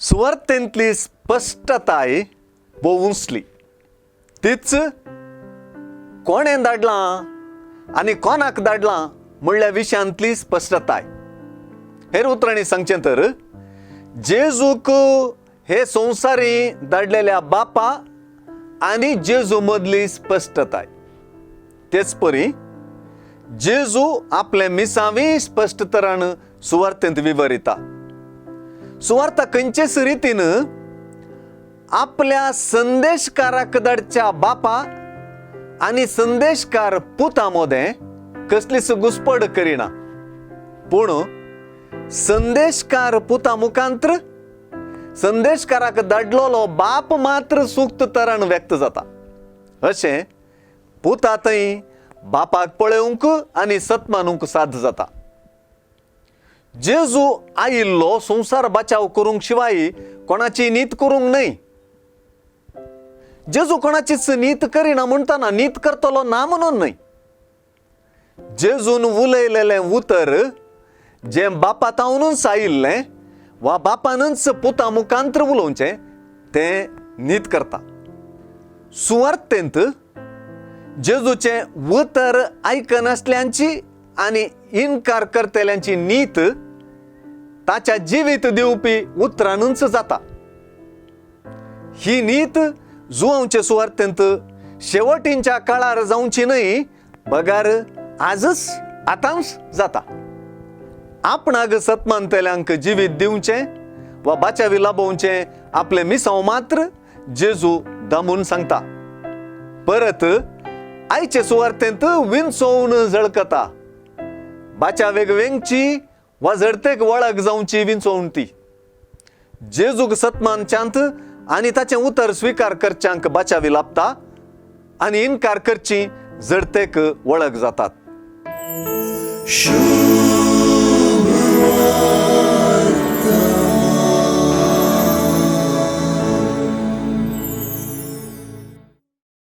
सुवार्थेंतली स्पश्टताय भोव उंचली. तीच कोणें धाडलां आनी कोणाक धाडलां म्हणल्या विशयांतली स्पश्टताय. हेर उतरांनी सांगचें तर जेजूक हे संवसारी धाडलेल्या बापा आनी जेजू मदली स्पश्टताय. तेच परी जेजू आपले मिसावी स्पश्ट तरान सुवार्थेंत विवरिता. सुवार्थ खंयचेच रितीन आपल्या संदेशकाराक धाडच्या बापा आनी संदेशकार पुता मदें कसलीच घुसपड करिना, पूण संदेशकार पुता मुखांत्र संदेशकाराक धाडलेलो बाप मात्र सुक्त तरान व्यक्त जाता. अशें पुता थंय बापाक पळोवंक आनी सत्मानूंक साध्य जाता. जेजू आयिल्लो संवसार बचाव करूंक शिवाय कोणाची नीत करूंक न्हय. जेजू कोणाचीच नीत करिना म्हणटना नीत करतलो ना म्हणून न्हय. जेजून उलयलेलें उतर जें बापा तावनूच आयिल्लें वा बापानूच पुता मुखांत्र उलोवचें तें नीत करता. सुवार्थेंत जेजूचें उतर आयकनासल्यांची आनी इनकार करतल्यांची नीत ताच्या जिवीत दिवपी उतरानूच जाता. ही नीत जुवांचे सुवार्थेंत शेवटींच्या काळार जावची न्हय, बगार आजच आतांच जाता. आपणाक सतमानतल्यांक जिवीत दिवचें वा बाचावी लाभोवचें आपलें मिसांव मात्र जेजू दामून सांगता. परत आयचे सुवार्थेंत विंचोवन झळकता. बाचावेक वेंगची वा झडतेक वळख जावची विंचोवन ती. जेजूक सतमानच्यांत आनी ताचें उतर स्विकार करच्यांक बाचावी लाभता आनी इनकार करची झडतेक वळख जातात.